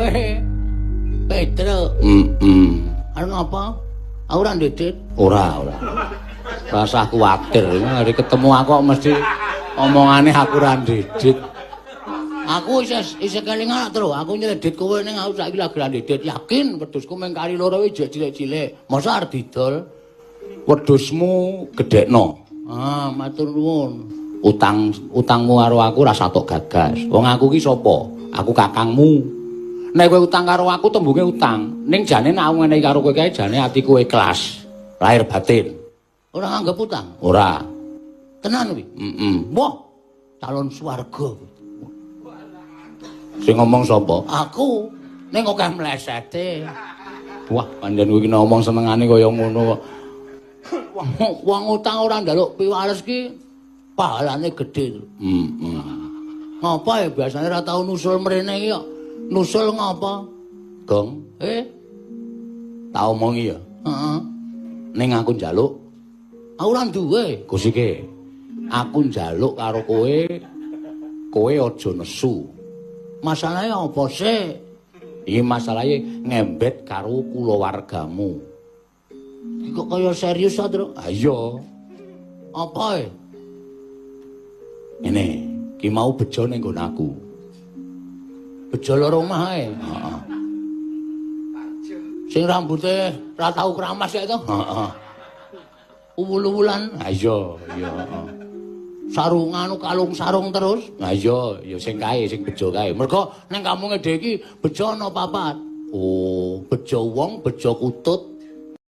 Kowe Petro. Heeh. Arep ngapa? Aku ora ndedit. Ora, ora. Rasah kuwatir, hari ketemu aku kok mesti omongane aku ora ndedit. Aku isih kelingan Tru, aku nyredit kowe ning aku saiki lagi ora ndedit. Yakin wedhusku mung kari loro iki jek cilik-cilik. Mosok arep didol? Wedhusmu gedhekno. Ah, matur nuwun. Utang utangmu karo aku ora satok gagas. Wong aku ki sapa? Aku kakangmu. Nek kowe utang karo aku tembunge utang. Ning jane nek aku ngene karo kowe kae jane atiku ikhlas. Lahir batin. Ora nganggep utang? Ora. Tenan kuwi? Heeh. Wah, calon swarga. Sing ngomong sapa? Aku. Ning akeh mlesete. Wah, pancen kowe iki ngomong senengane kaya ngono kok. Wong utang ora njaluk piwales ki pahalane gedhe. Heeh. Ngapa ya biasane ora tau nusul mrene iki kok. Nusul ngapa? Gong. Tak omongi ya. Heeh. Ning aku njaluk. Aku ora duwe. Gusike. Aku njaluk karo kowe, kowe aja nesu. Masalahe apa sih? Iki masalahe ngembet karo kulawargamu. Iki kok kaya serius ta, Tru? Ha iya. Apa e? Ngene, ki mau bejo ning nggon aku. Bejo loro omah ae. Heeh. Sing rambute ora tau kramas ya to? Heeh. Uwul-uwulan. Ha iya, iya, heeh. Sarungan kalung sarung terus. Ha iya, ya sing kae, sing bejo kae. Mergo ning kampunge dhewe iki bejo ana papat. Oh, bejo wong, bejo kutut,